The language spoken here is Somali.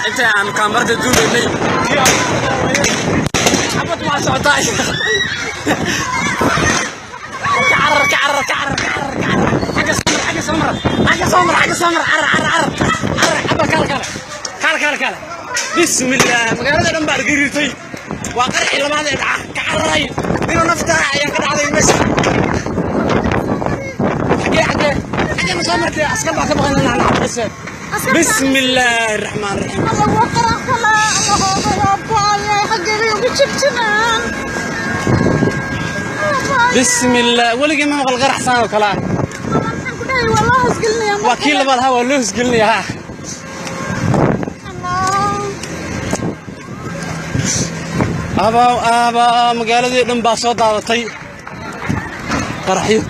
Inta aan kaamarada duubaynay xabad waa socotaa. Ka carar, ka carar, ka carar, ka carar, ka carar. Xagga soo mar, xagga soo mar, xagga soo mar, xagga soo mar. Carar, carar, carar, carar. Xabad, kaale, kaale, kaale, kaale, kaale. Bismillah, magaalada dhan baa argagixisay. Waa qarxii labaad ee dhaca. Ka cararay inuu nafta ayaa ka dhacday meesha. Xagee, xagee, xagee ma soo martay? Askar baa ka baqan inaan xabise. بسم الله الرحمن الرحيم. Alla, waa qarax kale. Alla, hoogayo, xaggee bay ugu jirjiraan? بسم الله, weligii ma maqal qarax saan oo kale ah. Waxaan ku dhahay waa loo hoosgelinayaa. Waa kii labaad. Ha, waa loo hosgelinaya. Ha. Allah. Aba aba, magaaladii dhan baa soo daadatay qaraxyo.